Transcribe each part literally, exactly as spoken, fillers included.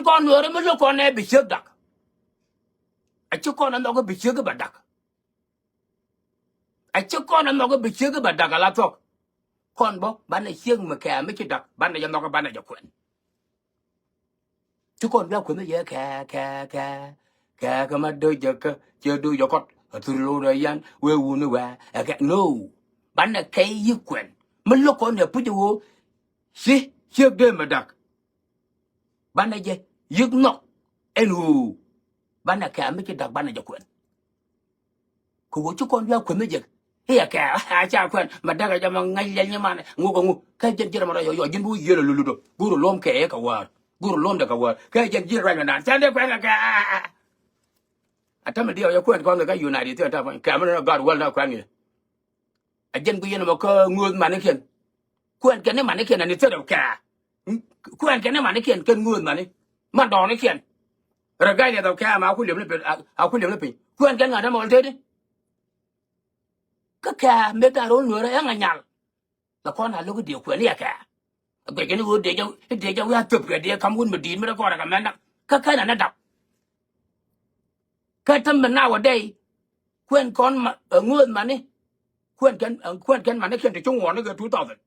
Kɔn Nuäärä mi lo̱k kɔn ɛ bi ciek dak. A ci kɔn ɛ nhɔk bi ciek bɛ dak. A ci kɔn ɛ nhɔk bi ciek bɛ dak ala thuɔ̱k. Kɔn bä banɛ ciek mi kɛ mi ci dak banɛ jɛ nhɔk banɛ jɛ kuɛn. Ci kɔn bia kueth ni yɛ kɛ kɛ kɛ kɛ kɛ ma dee jɛ kä ciɛ dee jɛ kɔt a thur lo̱r a yan wee wuni wee ɛ kɛ no. Banɛ kɛ yi kuɛn mi lo̱k kɔn yɛ puc ɣöö ci ciek dee mɛ dak. Banɛ jɛ yik nhɔk ɛn ɣöö banɛ kɛ mi ci dak banɛ jɛ kuɛn. Kɛ ɣöö ci kɔn bia kueth ni jɛ i̱ yɛ kɛ a ca kuɛn ma dak a jɛ ma ŋa̱c liɛl nyimanɛ ŋuk a ŋuk kä jɛn ji̱n rɛ ma rɔ yɔ yɔ ji̱n bi wä yiël a lulu dɔ go̱o̱r a luɔ̱m kɛ kɛ wäär. Go̱o̱r a luɔ̱m dɛ kɛ wäär kɛ jɛn ji̱n ruac ma naan ca dee kuɛn kɛ kɛ. A tämɛ diɛw yɛ kuɛn kɔn kɛ kä United States of America kɛ mi nɔ God wäl na kuɛn kɛ. A jɛn guic yɛn ɛmɔ kä ŋööth manikiɛn. Kuɛn kɛn ni manikiɛn ani thädɛ kɛ. Kuɛn kɛn ni manikiɛn kɛn ŋööth mani. Man dɔɔnikiɛn. Rɛ ga̱y liɛth ɔ kɛ ma a ku liɛm ni piny a ku liɛm ni piny kuɛn kɛn ŋa̱t ɛmɔ tëëdi. Kä kɛ mëë da̱ŋ ro̱l Nuäärä ɛŋa nyal. La kɔn a lo̱k i̱ diɛ kuɛn i̱ ɛ kɛ. Guic kɛn i̱ ɣöö diɛ jɛ i̱ diɛ jɛ wi̱i̱ a thöp kɛ diɛ ka̱m wut mi di̱i̱t mi rɛ kɔn rɛ kɛ mɛn dak kä kɛn anɛ dap. Kä tämɛ nowadays kuɛn kɔn ma ɛ ŋööth mani. Kuɛn kɛn ɛ kuɛn kɛn manikiɛn ti ci ŋuɔɔr ni kɛ two thousand.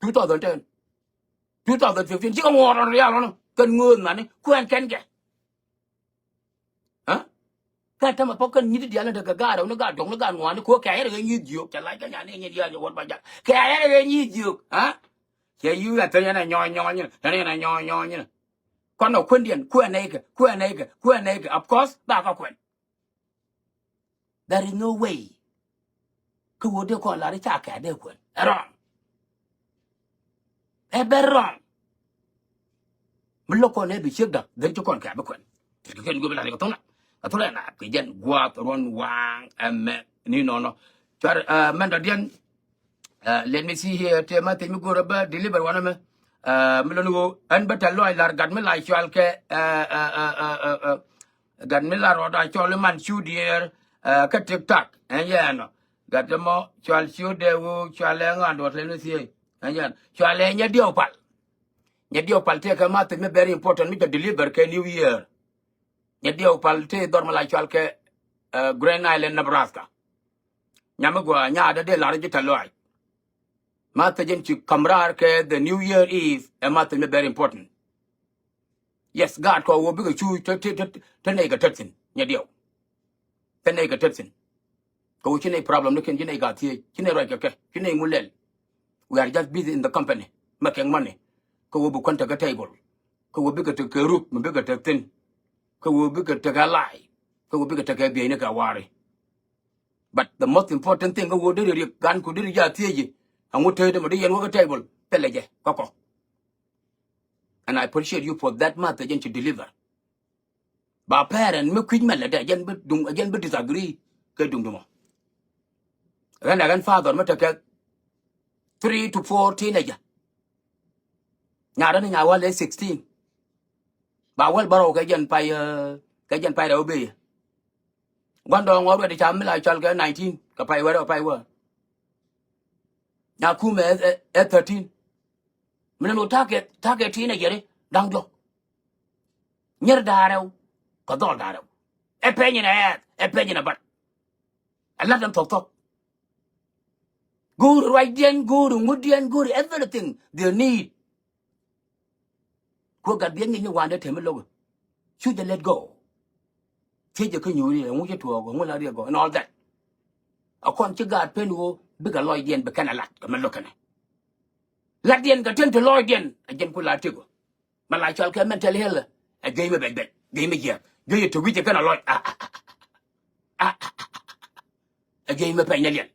Two thousand ten. Two thousand fifteen cikɛ ŋuɔɔr rɔ rial ɔnɔ kɛn ŋööth mani kuɛn kɛn kɛ. Kä tämɛ pɔk kɛn nyi̱t diaal ni tekɛ gaat rɛw ni gaat diɔ̱k ni gaat ŋuan ni ko̱ kɛ ayɛr ɣɛ nyi̱i̱th jiök cɛ lac kɛ nyan ni nyin diaal ni wä ba jak kɛ ayɛr ɣɛ nyi̱i̱th jiök. Cɛ yuuc a thäri yɛn a nyɔɔny nyɔɔny nyin thäri yɛn a nyɔɔny nyɔɔny nyin. Kɔn ɔ kuendiɛn kuɛn nɛy kɛ kuɛn nɛy kɛ kuɛn nɛy kɛ of course ba kä kuɛn. There is no way. Kä wä dee kɔn lar i̱ ca kɛ dee kuɛn ɛ wrong. Ɛ bɛ wrong. Mi lo̱k kɔn ɛ bi ciek dak then ci kɔn kɛ bi kuɛn. Kɛ kɛn guic bi lar kɛ thoŋ na kɛ thoŋ na kɛ jɛn guath ruɔn waŋ ɛmɛ ni nɔnɔ. Cuar mɛn dɔ̱diɛn. Let me see here tëë ma thiec mi go̱o̱rä bä deliver wanɛ mɛ. Mi lon ɣöö ɛn bä tɛ̈th lɔaac la̱r gat mi la cual kɛ gat mi la rɔɔd a cɔl i̱ man cu diëër kä TikTok ɛn yɛn ɔ. Gat ɛmɔ cual cu dee wu cual ɛ ŋa̱n duɔt lɛn mi thiec ɛn yɛn cual ɛ nyɛ diɛw pal. Nyɛ diɛw pal tëëkɛ ma thiec mi very important mi cɛ deliver kɛ New Year. Nyɛ diɛw pal tëë dhɔr mi la cual kɛ Grand Island, Nebraska. Nyam mi gua nyaadä dee lar ji̱ tɛ̈th lɔaac. Ma thiec in ci ka̱m raar kɛ the New Year Eve ɛ ma thiec mi very important. Yes, gaat kɔ wä bikɛ cu te te te nɛy kɛ tet thi̱n nyɛ diɛw. Te nɛy kɛ tet thi̱n. Kɛ wä ci nɛy problem ni kɛn ci nɛy ka thiec ci nɛy ruac kɛ kɛ ci nɛy ŋu lɛl. We are just busy in the company making money. Kɛ wä bi kuän tekɛ table. Kɛ wä bikɛ tekɛ ruk mi bikɛ tek thi̱n. Kɛ wä bikɛ tekɛ lay. Kɛ wä bikɛ tekɛ bieyni kɛ wari. But the most important thing kä wä deri riek gan ku deri ja thieci. Aŋu tëë dämɛ di yɛn wä kä table pɛlɛ jɛ kä kɔ. And I appreciate you for that message and to deliver. Ba parent mi kui̱c mɛ lɛ dɛ jɛn bi duŋ jɛn bi disagree kɛ duŋ duŋɔ. Ɣän ɛ ɣän father mi tekɛ three to four teenager. Nyarä ni nya wal ɛ sixteen. Ba wal bärɔw kɛ jɛn pay kɛ jɛn pay rɛw bey. Gua̱ndɔɔŋ ɣɔr wɛt ca mi la cɔl kɛ nineteen kɛ pay wɛrɛ pay wä. Nya kumɛ ɛ thirteen. Min lo takɛ takɛ teenager da̱ŋ diɔk. Nyier da̱rɛw kɛ dhɔl da̱rɛw. Ɛ peny in ɛ ɛth ɛ peny in ɛ bat. Ɛ lat ɛn thɔk thɔk. Go̱o̱ri ruacdiɛn go̱o̱ri ŋutdiɛn go̱o̱ri everything they need. Kuɛ gat biɛ ŋi̱ny ni wandɛ temi lo̱k. Cu jɛ let go. Thiec jɛ kä nyuuri ɛŋu cɛ tuɔɔk ɛŋu la riɛk gɔ and all that. A kɔn ci gaat pen ɣöö bikɛ lɔcdiɛn bi kɛn a lat kɛ mɛ lo̱k kɛnɛ. Latdiɛn kɛ ten ti lɔcdiɛn a jɛn ku la tiek ɔ. Mɛ la cɔal kɛ mental health. Ɛ juey mi bɛc bɛc juey mi jiɛk juey ɛ te wi̱c ɛ kɛn a lɔc. Ɛ juey mi pɛny ni liɛn.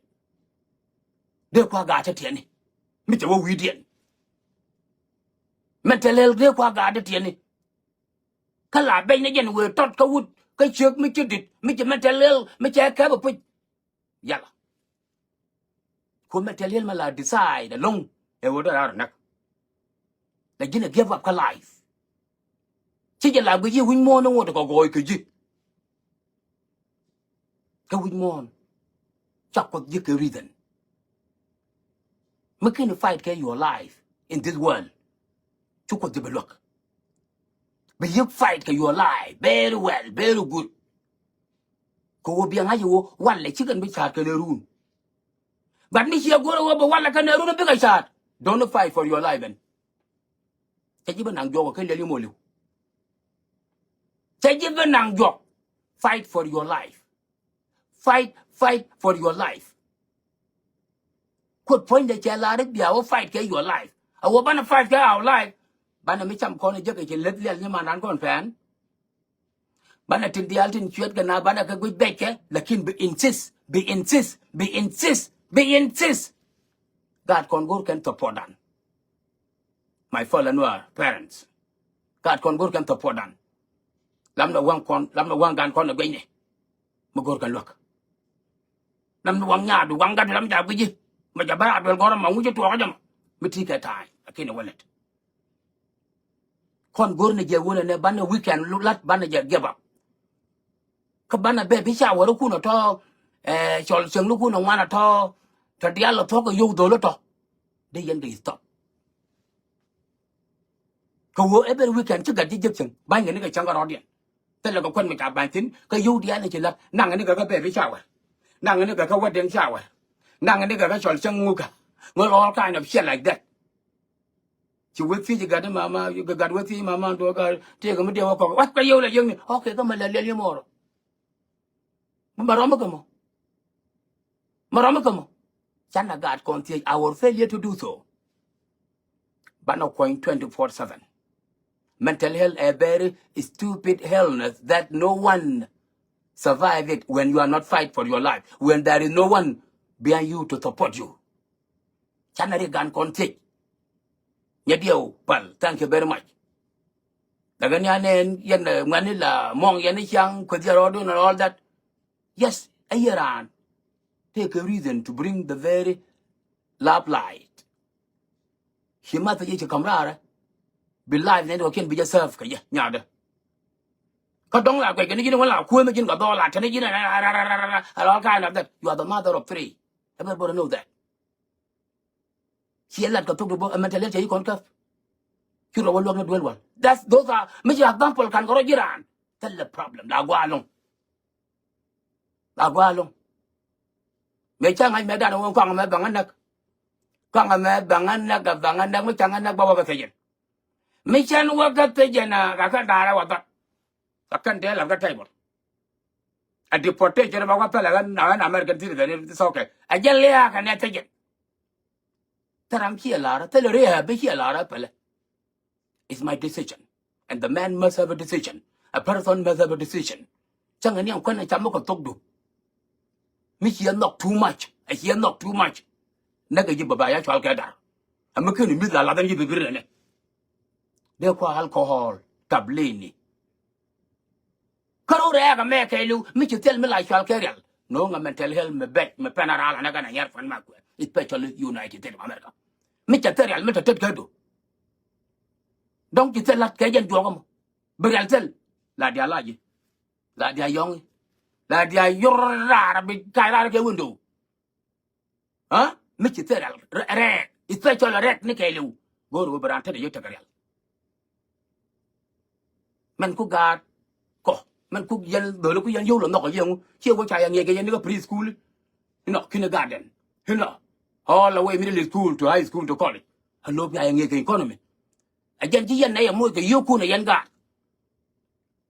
Dee kua gaat te tiɛni mi cɛ wä wi̱i̱diɛn. Mental health dee kua gaat te tiɛni. Kä la bɛc ni jɛn wëë tɔt kä wut kä ciek mi ci dit mi ci mental health mi cɛ kɛp ɛ puc. Yala. Ku mental health mi la decide alone ɛ wä dee raar näk. La ji̱n ɛ give up kä life. Ci jɛ la guic yi wi̱c muɔ̱ɔ̱n ni ŋot kɛ gɔɔy kɛ ji̱. Kä wi̱c muɔ̱ɔ̱n ca Kuoth ji̱ kɛ reason. Mi ken fight kɛ your life in this world. Cu Kuoth ji̱ bi luäk. Bi yik fight kɛ your life very well, very good. Kɛ ɣöö biɛ ŋa̱c ɣöö walɛ cikɛn bi ca̱a̱t kɛnɛ run. But mi ciɛ go̱r ɣöö bi walɛ kɛnɛ run bikɛ ca̱a̱t. Don't fight for your life ɛn. Cɛ ji̱ bi naŋ juɔk kɛ liɛl imoliw. Cɛ ji̱ bi naŋ juɔk. Fight for your life. Fight, fight for your life. Kuot puɔ̱nydɛ cɛ lar i̱ bia wä fight kɛ your life. A wä banɛ fight kɛ our life. Banɛ mi cam kɔn jek kɛ cɛ leth liɛl nyimandan kɔn pɛn. Banɛ tin diaal tin cuet kɛ na banɛ kɛ guic bɛckɛ. Lakin bi insist, bi insist, bi insist, bi insist. Gaat kɔn go̱r kɛn thɔpuɔtdan. My fellow Nuer parents. Gaat kɔn go̱r kɛn thɔpuɔtdan. Lamnɛ waŋ kɔn, lamnɛ waŋ gan kɔn ɛ guecni. Mi go̱r kɛn luäk. Lamnɛ waŋ nyaadu, waŋ gat lam ja guici. Ma ja bä a duel gɔrä ma ŋuci tuɔɔkä jɛ ma. Mi ti kɛ ta̱a̱ny. Lakin ɛ wä lät. Kɔn go̱r ni jɛ wunɛ nɛ banɛ weekend lu lat banɛ jɛ give up. Kä banɛ bɛ bi ca wärä kun ɔ tɔ, eh, cɔl cieŋ ni kun ɔ ŋuan ɔ tɔ, tɔ dial ɔ thuɔ̱k ɛ yio̱w dhol ɔ tɔ. Dee yɛn kɛ stop. Kɛ ɣöö every weekend ci gat ji̱ jek cieŋ ba̱ny kɛ ni kɛ cäŋ kɛ rɔɔdiɛn. Thilɛ kɛ kuän mi ca ba̱ny thi̱n kä yio̱w diaal ni ci la̱t naŋ kɛ ni kɛ kɛ baby shower. Naŋ kɛ ni kɛ kɛ wedding shower. Naŋ kɛ ni kɛ kɛ cɔl cäŋ ŋukä. Ŋä all kind of shit like that. Ci wä thiec gat mama, gat wä thiec mama duɔ gat tëëkɛ mi diɛ wä kɔk. Wat kɛ yio̱w la yiëkni. Okay, kä mɛ la liɛl yɛ mɔɔrɔ. Mɛ rɔm kä mɔ. Mɛ rɔm kä mɔ. Canɛ gaat kɔn thiec our failure to do so. Banɛ kuɔny twenty four seven. Mental health a very stupid illness that no one survive it when you are not fight for your life, when there is no one behind you to support you. Canɛ ri gan kɔn thiec. Nyɛ diɛw pal, thank you very much. Daga ni anɛn yɛn, eh, ŋuɛni la mɔŋ yɛn i̱ ciaŋ kueth yɛ rɔɔdun and all that. Yes, a yɛ raan. Take a reason to bring the very love light. Ci math yɛ ci ka̱m raarɛ. Bi life nɛn dɔkiɛn bi jɛ serve kɛ yɛ nyaadɛ. Kä dɔŋ la guɛc kɛ ni ji̱n wä la kuämɛ ji̱n kɛ dhɔɔl la tɛn ji̱n and all kind of that. You are the mother of three. Everybody know that. Ciɛ lat kɛ thok di bä ɛ mental health cɛ yi kɔn käp. Ci rɔ wä luäk ni duel wal. That's, those are, mi ci example kan kɛ rɔ ji̱ raan. Thilɛ problem la gua̱a̱ loŋ. La gua̱a̱ loŋ. Mëë cä ŋa̱c mëë dan wä kɔaŋ mɛ baŋä näk. Kɔaŋ mɛ baŋä näk, baŋä näk, mi cä ŋä näk ba wä kä thiecin. Mi cän wä kä thiecin a ka kä da̱rä wä dhɔt. Ka kän dee lath kä table. A deportation ba wä pɛlɛ ɣän, ɣän American citizen, it's okay. A jɛ lia̱a̱ kɛ nɛ thiecin. Thil ram ciɛ la̱rä, thil rehab bi ciɛ la̱rä pɛlɛ. It's my decision. And the man must have a decision. A person must have a decision. Cäŋ ni ɛn kuän ɛ cam mi kɛ thokdu. Mi ciɛ nhɔk too much. Ɛ ciɛ nhɔk too much. Näk ɛ ji̱ bä ba ya cual kɛ dar. Ɛ mi ken mi la lath ɛn ji̱ bä bir nɛ nɛ. Dee kua alcohol, tableni. Kä ro̱o̱ rɛɛk ɛmɛ kɛɛliw mi ci thil mi la cual kɛ rial. No̱o̱ŋ ɛ mental health mi bɛc mi pɛn a raal anɛ kɛn a nyɛr puan ma kuɛ. Especially United States of America. Mi cɛ thil rial mi tɛ tet kädu. Dɔ̱ŋ ci thil lat kɛ jɛn juɔk ɛmɔ. Bi rial thil. La dia laji. La dia yɔŋi. La dia yor raar bi kac raar kɛ window. Aa? Mi ci thil rial rɛɛk. Especially rɛɛk ni kɛɛliw. Go̱o̱r wä bi raan tetdɛ yio̱w tekɛ rial. Mɛn ku gaat kɔ. Mɛn ku yɛn dholi ku yɛn yio̱w lɔ nhɔk a yieŋu. Ciɛ wä ca yɛ ŋiɛc kɛ yɛn ni kä pre school. Inɔ kindergarten. Inɔ all the way middle school to high school to college. A lo̱p ca yɛ ŋiɛc kɛ economy. A jɛn ci yɛn nɛ yɛ moc kɛ yio̱w kun a yɛn gaat.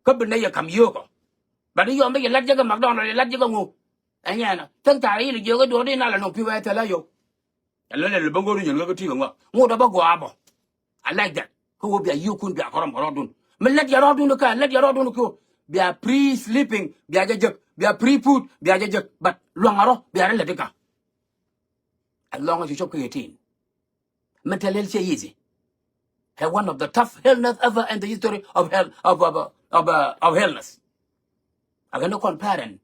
Kä bi nɛ yɛ ka̱m yio̱w kɔ. But yɔm bi yɛ lat jɛ kɛ McDonald yɛ lat jɛ kɛ ŋu. Ɛ nyɛn a cäŋ ca rɛy yɛn jiök i̱ duɔ̱ɔ̱r di na la nɔ pi̱w ɛ thilɛ yio̱w. Ɛ lä lɛl bä ŋo̱r nyɛn ŋäk kä ti̱i̱ kɛ ŋɔak ŋot ɛ bä gua̱a̱ bä. I like that. Kä wä bia yio̱w kun bia kɔrɔm kɛ rɔɔdun. Mi lät yɛ rɔɔdun kä lät yɛ rɔɔdun kä bia free sleeping bia jɛ jek bia free food bia jɛ jek but luaŋ a rɔ bia rɛ lät ikä. As long as you cop kä eighteen. Mental health cɛ easy. Ɛ one of the tough illness ever in the history of health of of of, of, uh, of illness. Ɛ kɛn ni kɔn parent.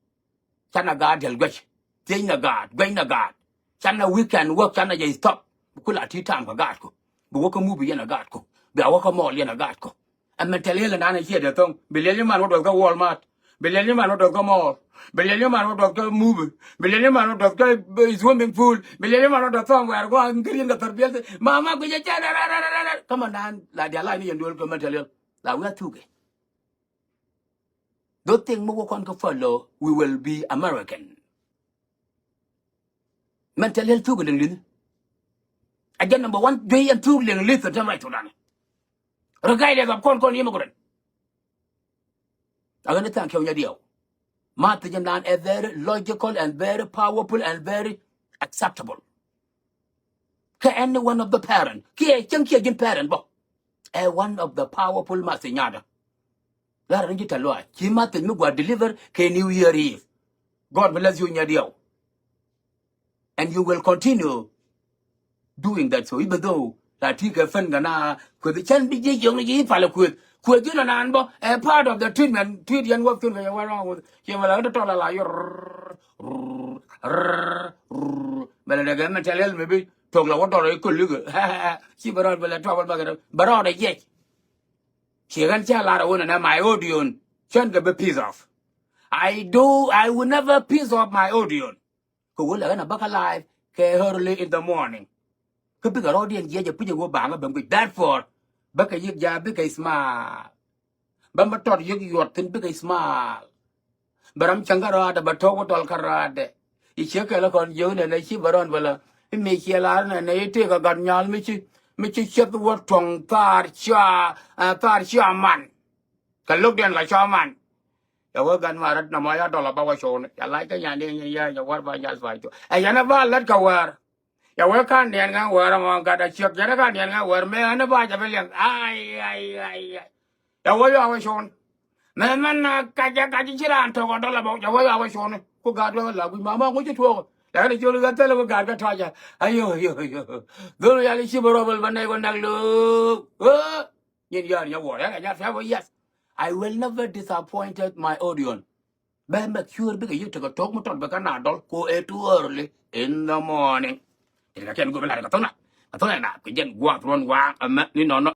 Canɛ gaat diɛl guɛc. Thiecnɛ gaat, guɛcnɛ gaat. Canɛ weekend work, canɛ jɛ stop. Bi kula ti tam kɛ gaatku. Bi wä kä movie yɛn a gaatku. Bi a wä kä mall yɛn a gaatku. Ɛ mental health nan ɛ ciɛ dee thoŋ. Bi liɛl ni man wä duɔth kä Walmart. Bi liɛl ni man wä duɔth kä mall. Bi liɛl ni man wä duɔth kä movie. Bi liɛl ni man wä duɔth kä, eh, swimming pool. Bi liɛl ni man wä duɔth somewhere. Gua̱a̱ ŋäriɛn kɛ thɔr biɛl. Mama guic ɛ cɛ rɛr rɛr rɛr rɛr. Kä man nan la diaal la ni yɛn duel kä mental health. La wi̱i̱ a thuk ɛ. Those things mi wä kɔn kä follow, we will be American. Mental health thuk liŋ li̱th. Agenda number one, juey ɛn thuk liŋ li̱th tɛm right Sudan. Regardless of kɔn kɔn immigrant. Agenda thank you nya diɛw. Ma thiec ɛn dan ɛ very logical and very powerful and very acceptable. Kɛ any one of the parent kiɛ cieŋ kiɛ ji̱n parent bä. Ɛ one of the powerful message nyadä. Lar ni ji̱ tɛ̈th luaac ci message mi gua deliver kɛ New Year Eve. God bless you nya diɛw. And you will continue doing that. So even though la ti kɛ fen gana kueth cɛn bi ji̱ jiɔŋ ni ji̱ pal kueth. Kueth ji̱ nɔnan bä ɛ part of the treatment. Treat yɛn wä ken kɛ yɛ wä wrong with yɛ mɛ la tɔl la yor. Mɛ la dɛ gɛ mental health mɛ bi tok la wä dɔr i̱ kolik. Ci bɛ rɔɔd bɛ la trouble bä kɛ bɛ rɔɔd ɛ jiɛc. Ci ɣän cä lar a wun ɛnɛ my audience cän kɛ bi piss off. I do, I will never piss off my audience. Kɛ wun la ɣän a bä kä live kɛ early in the morning. Kä bikɛ rɔɔdiɛn jiɛc a pi̱c a wä baŋä bäm guic. Therefore bä kɛ yiëk ja bikɛ smart. Bä mi tɔt yiëk yuɔt thi̱n bikɛ smart. Bɛ ram cäŋ kä rɔaadɛ bɛ tɔ̱ wä tɔl kä rɔaadɛ. I̱ ciek kɛl kɔn jiök nɛnɛ ci bɛ rɔn bɛ lä. I̱ mi ciɛ lar nɛnɛ i̱ tëëk ɛ gat nyal mi ci, mi ci cieth wä tuɔ̱ŋ thaar cia, ɛ, thaar cia man. Kɛ lo̱kdiɛn kɛ cua man. Yɛ wee gat ma rɛt nɔmɔ ya dɔl ɛ bä wä coni ya lac kä nyan diɛn yɛ yɛ wär ba nyal ba cu ɛ yɛn ɛ ba lät kɛ wär. Yɛ wee ka̱n diɛn ŋa̱ wär ɛmɔ gat a ciek yɛn ɛ ka̱n diɛn ŋa̱ wär mëë ɛn ɛ ba jɛ bi liɛŋ. Ai ai ai ai. Yɛ wee yɔa wä con. Mɛ mɛn na kacɛ kacɛ ci raan tɔk ɔ dɔl ɛ bä yɛ wee yɔa wä con. Ku gaat wee la guic ma ma ŋuc ci tuɔɔk. Lɛkɛ ni ciöl ɣä thilɛ wä gaat kä tɔcɛ. Ayo ayo ayo. Dhol yal i̱ ci bä rɔbɛl bä nɛy wä nak lo̱o̱k. Nyin yɔr nyɛ wuɔr yɛn kɛ nyar fiap wä yes. I will never disappointed my audience. Bɛ make sure bikɛ yik tekɛ tok mi tɔt bɛ kɛ na dɔl ko ɛ too early in the morning. Ti kɛ kɛn go̱o̱r bi lat kɛ thona kɛ thona na kɛ jɛn guath ruɔn waŋ ɛmɛ ni nɔnɔ.